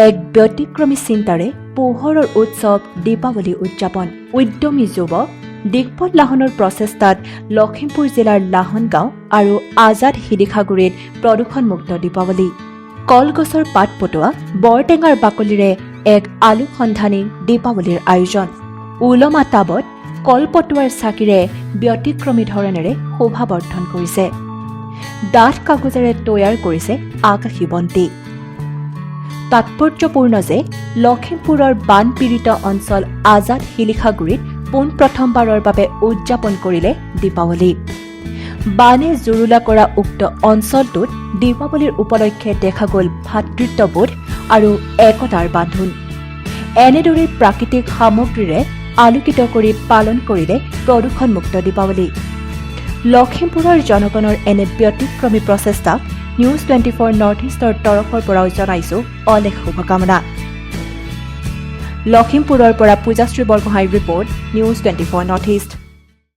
এক ব্যতিক্ৰমী চিন্তাৰে পোহৰৰ উৎসৱ দীপাৱলী উদযাপন। উদ্যমী যুৱক দিগপত লাহনৰ প্ৰচেষ্টাত লখিমপুৰ জিলাৰ লাহন গাঁও আৰু আজাদ শিলিখাগুৰিত প্ৰদূষণমুক্ত দীপাৱলী। কলগছৰ পাত পটোৱা, বৰটেঙাৰ বাকলিৰে এক আলোক সন্ধানী দীপাৱলীৰ আয়োজন। ওলমা টাবত কলপটুৱাৰ চাকিৰে ব্যতিক্ৰমী ধৰণেৰে শোভাবৰ্ধন কৰিছে। ডাঠ কাগজেৰে তৈয়াৰ কৰিছে আকাশী বন্তি। তাৎপৰ্যপূৰ্ণ যে লখিমপুৰৰ বানপীড়িত অঞ্চল আজাদ শিলিখাগুৰিত পোনপ্ৰথমবাৰৰ বাবে উদযাপন কৰিলে দীপাৱলী। বানে জুৰুলা কৰা উক্ত অঞ্চলটোত দীপাৱলীৰ উপলক্ষে দেখা গ'ল ভাতৃত্ববোধ আৰু একতাৰ বান্ধোন। এনেদৰেই প্ৰাকৃতিক সামগ্ৰীৰে আলোকিত কৰি পালন কৰিলে প্ৰদূষণমুক্ত দীপাৱলী। লখিমপুৰৰ জনগণৰ এনে ব্যতিক্ৰমী প্ৰচেষ্টাক নিউজ 24 নৰ্থ ইষ্টৰ তৰফৰ পৰাও জনাইছো অলেখ শুভকামনা। লখিমপুৰৰ পৰা পূজাশ্ৰী বৰগোহাঁইৰ ৰিপৰ্ট, নিউজ 24 নৰ্থ ইষ্ট।